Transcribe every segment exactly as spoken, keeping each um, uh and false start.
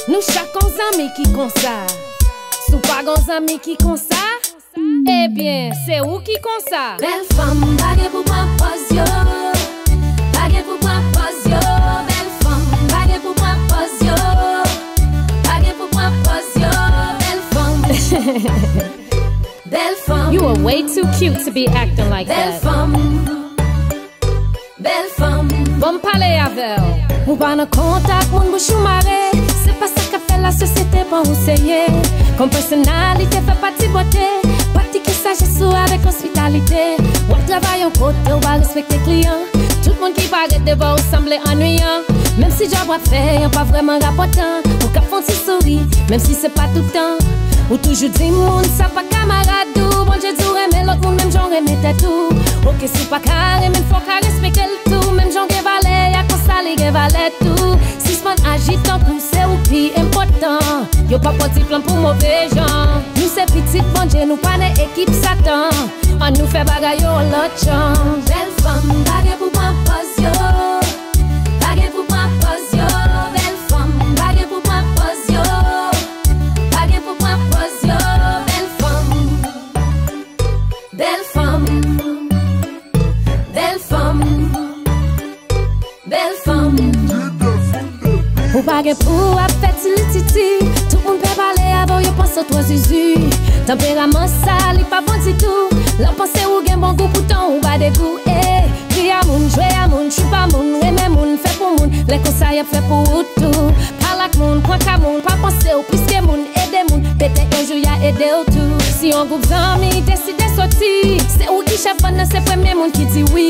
Nou chak gon zanmi ki konsa. Si w pa gon zanmi ki konsa, ebyen, se ou ki konsa. Bèl fanm, pa gen pou pran pòz yo. Pa gen pou pran pòz yo. Bèl fanm, pa gen pou pran pòz yo. Pa gen pou pran pòz yo. Bèl fanm. Bèl fanm. You are way too cute to be acting like that. Bèl fanm. Bèl fanm. Ban m pale avè w. Ou pa nan kontak moun bouch ou mare. Se pa sa k ap fè lasosyete pran ou serye. Kòm pèsonalite fè pati bote. Pratike sajès ou avèk ospitalite. W ap travay yon kote ou pa respekte kliyan. Tout moun ki parèt devan ou sanble annuyan. Menm si djòb w ap fè an pa vrèman rapòtan. Ou k ap fè yon ti souri, menm si se pa toutan. Ou toujou di moun sa pa kamarad ou. Bondye di w renmen lòt moun menm jan w renmen tèt ou. Oke, si w pa ka renmen l, fò w ka respekte l tou. Menm jan w gen valè a, konsa li gen valè tou. Sispann aji tankou se ou ki enpòtan. Yo p ap pran ti plan pou move jan. Nou se pitit Bondye, nou pa nan ekip Satan. Ann nou fè bagay yo yon lòt jan. Bèl fanm, pa gen pou pran pòz yo. Pa gen pou pran pòz yo. Bèl fanm, pa gen pou pran pòz yo. Pa gen pou pran pòz yo. Bèl fanm. Bèl fanm. Bèl fanm. Bèl fanm. Ou pa gen pou ap fè ti lititi. Tout moun pè pale avè w, yo panse w twò zuzu. Tanperaman sa, li pa bon ditou. Lè w panse ou gen bon gou, poutan ou ba degou. Ey, ri a moun, jwe a moun, tchoup a moun, renmen moun, fè pou moun. Lè konsa y ap fè pou ou tou. Pale ak moun, pran ka moun, pa panse w plis ke moun, ede moun. Petèt yon jou y a ede w tou. Si yon gwoup zanmi deside soti, se ou ki chèf bann nan, se premye moun ki di wi.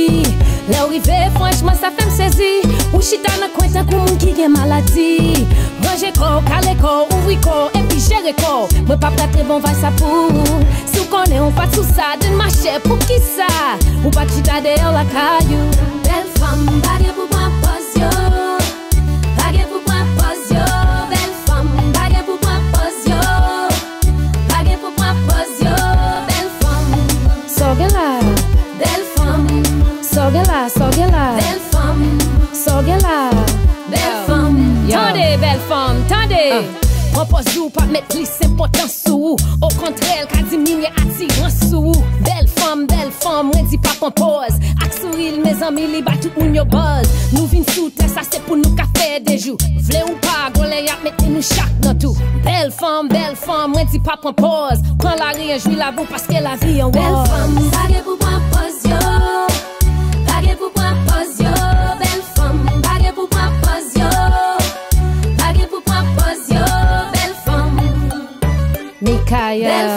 Lè w rive, franchman, sa fè m sezi. Ou chita nan kwen tankou moun ki gen maladi. Ranje kò w, kale kò w, ouvri kò w, epi jere kò w. Mwen p ap rate bon vay sa pou ou. Si w konnen w pa t sou sa, then machè, poukisa ou pa t chita deyò lakay ou? Bèl fanm, pa gen pou pran pòz yo. Pa gen pou pran pòz yo. Bèl fanm, pa gen pou pran pòz yo. Pa gen pou pran pòz yo. Bèl fanm. Sa w gen la? Bèl fanm. Sa w gen la? Sa w gen la? Bèl fanm. Sa w gen la? Bèl fanm. Yo. Tande, bèl fanm, tande. Ah. Pran pòz ou pa met plis enpòtans sou ou. Okontrè, l ka diminye atirans sou ou. Bèl fanm, bèl fanm, mwen di pa pran pòz. Ak souri l, mezanmi, li bay tout moun yo buzz. Nou vin sou tè sa, se pou nou ka fè de jou. Vle ou pa, gon lè y ap mete nou chak nan tou. Bèl fanm, bèl fanm, mwen di pa pran pòz. Pran lari an, jwi lavi w paske lavi an wòz. Bèl fanm, pa gen pou pran pòz yo. Pa gen pou pran pòz yo. Bèl fanm, pa gen pou pran pòz yo. Pa gen pou pran pòz yo. Bèl fanm. Mikaya. Bèl